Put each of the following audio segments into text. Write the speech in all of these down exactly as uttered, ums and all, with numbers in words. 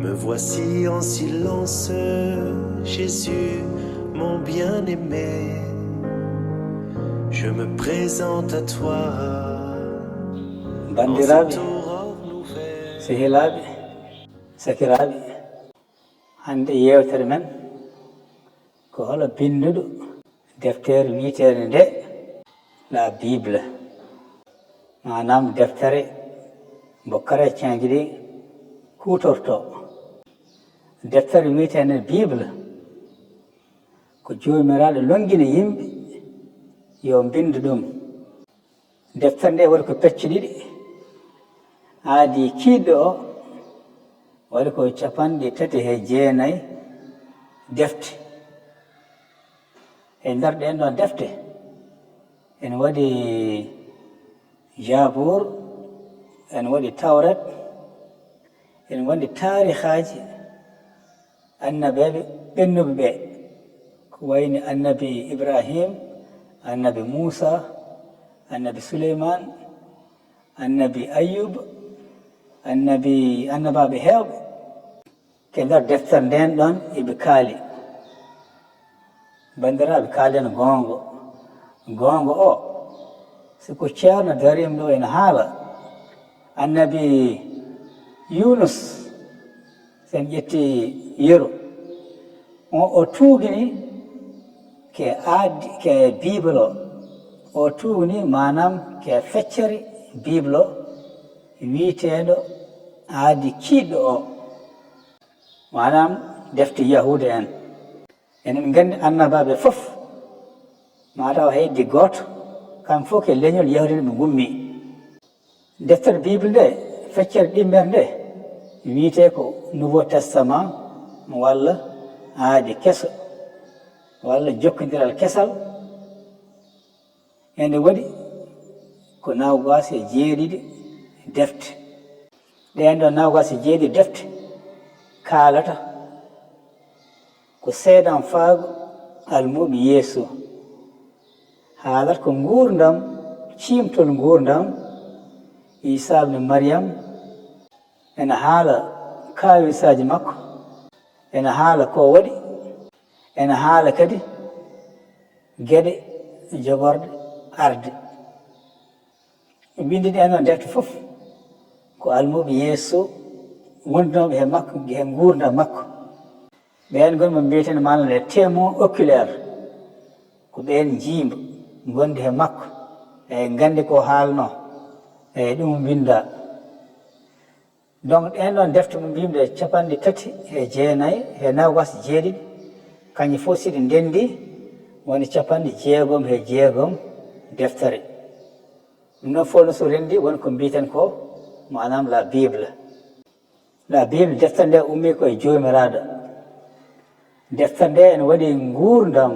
Me voici en silence, Jésus, mon bien-aimé. Je me présente à toi. Banndiraaɓe, sehilaaɓe, sakiraaɓe, hannde yeewtere men ko holo binnduɗo deftere wiyeteende nde La Bible, maanaam deftere mbo chrétienji ɗi kuutorto. Deftere wiyeteende Bible ko Joomiraaɗo lonngini yimɓe yo mbinndu ɗum. Deftere nde waɗi ko pecce ɗiɗi. Aadi kiiɗɗo o waɗi ko capanɗe tati he jeenayi defte. E nder ɗeen ɗoon defte, ene waɗi Jaabuur, ene waɗi Tawret, ene waɗi taarihaaji annabeeɓe ɓennuɓe ɓe, ko wayni annabi Ibrahim, annabi Muusa, annabi Suleymaan, annabi Ayyub, annabi annabaaɓe heewɓe. Ke nder deftere ndeen ɗoon eɓe kaali. Banndiraaɓe, kaalen goongo. Goongo o, si ko ceerno dariima ɗo ene haala, annabi Yunus, so en ƴetti yeru, o, o tuugini ke aadi, ke Bible o. O tuugini, maanaam, ke feccere Bible o wiyeteeɗo Aadi Kiiɗɗo o, maanaam, defte Yahuuda en. Enen nganndi annabaaɓe fof, mataw heddii gooto, kamɓe fof ke leñol Yahuuda en ɓe ngummi. Deftere Bible nde, feccere ɗimmere nde, wiyetee ko Nouveau Testament walla Aadi Keso walla Jokkondiral Kesal. Ene waɗi ko noogaas e jeeɗiɗi defte. Ɗeen ɗoo noogaas e jeeɗiɗi defte kaalata ko seedanfaagu almuuɓe Yeesu. Haalata ko nguurndam, ciimtol nguurndam Iisaa ibn Mariyam. Ene haala kaawisaaji makko. Ene haala ko o waɗi. Ene haala kadi geɗe jogorɗe arde. Winndinɗo en oo defte fof ko almuuɓe Yeesu wondunooɓe he makko, he nguurndam makko. Ɓeen ngoni mo mbiyeten maanaam les témoins oculaires, ko ɓeen njiimba, ngondi he makko, e nganndi ko haalnoo, e ɗum winndaa. Donc, ɗeen ɗoon defte mo mbiymi ɗe capanɗe tati e jeenayi e noogaas e jeeɗiɗi, kañƴe fof si ɗe ndenndi, woni capanɗe jeegom e jeegom deftere. Ɗum ɗoon fof no so renndi, woni ko mbiyeten ko, maanaam, la Bible. La Bible, deftere nde ummii ko e Joomiraaɗo. Deftere nde ene waɗi nguurndam.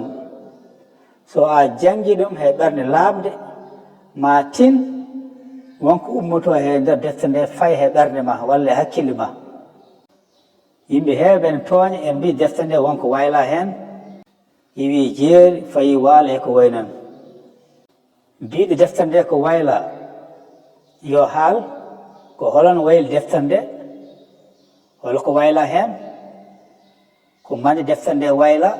So a janngii ɗum he ɓernde laaɓnde, ma tin won ko ummotoo he nder deftere nde fayi he ɓernde ma walla e hakkille ma. Yimɓe heewɓe ene tooña, ene mbiyi deftere nde won ko waylaa heen, iwi jeeri, fayi waalo e ko wayi noon. Biyɗo deftere nde ko waylaa, yo haal ko holon wayli deftere nde, hol ko waylaa heen, ko mande deftere nde waylaa,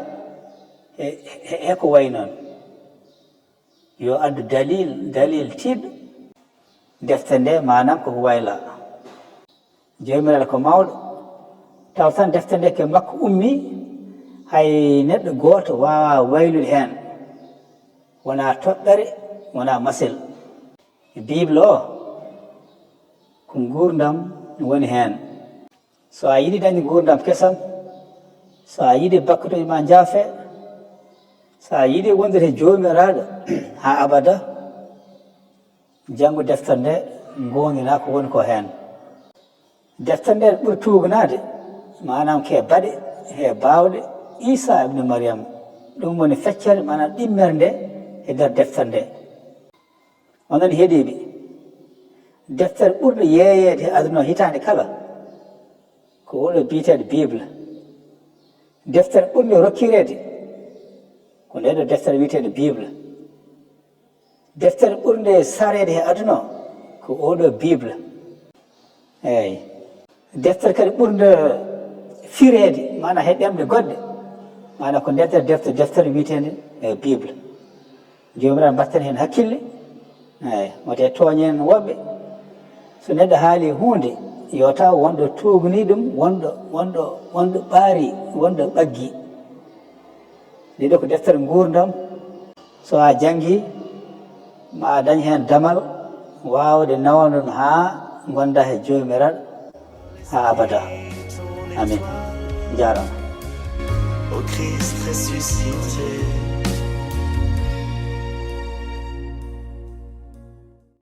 e, e, e ko wayi noon. Yo addu dalil, dalil tiiɗɗo deftere nde, maanaam ko ko waylaa. Joomiraaɗo ko mawɗo, taw tan deftere nde ko e makko ummii, hay neɗɗo gooto waawaa waylude heen, wonaa toɓɓere, wonaa masel. Bible o, ko nguurndam woni heen. So a yiɗi dañde nguurndam kesam, so a yiɗi bakkatuuji ma njaafe, so a yiɗi wondude e Joomiraaɗo haa abada, janngu deftere nde, ngoonginaa ko woni ko heen. Deftere nde ɓuri tuugnaade, maanaam ke baɗe, he baawɗe Iisaa ibnu Mariyam. Ɗum woni feccere, maanaam ɗimmere nde e nder deftere nde. Onon heɗiiɓe, deftere ɓurɗe yeeyeede e aduna o hitaande kala, ko oɗo biyeteeɗo Bible. Deftere ɓurnde rokkireede, ko nde ɗo deftere wiyeteende Bible. Deftere ɓurnde sareede e aduna o, ko oɗo Bible. Eey. Deftere kadi ɓurnde fireede, maana he ɗemɗe goɗɗe, maana ko nder defte, deftere wiyeteende e Bible. Joomiraaɗo mbatten heen hakkille, eey, wate tooñen woɓɓe. So neɗɗo haali huunde, yo taw wonɗo tuugni ɗum, wonɗo, wonɗo, wonɗo ɓaari, wonɗo ɓaggi. Nde ɗo ko deftere nguurndam. So a janngii, ma a dañ heen damal waawde nawdon haa ngonda he Joomiraaɗo haa abada. Amin. Njaaraama. Au Christ ressuscité.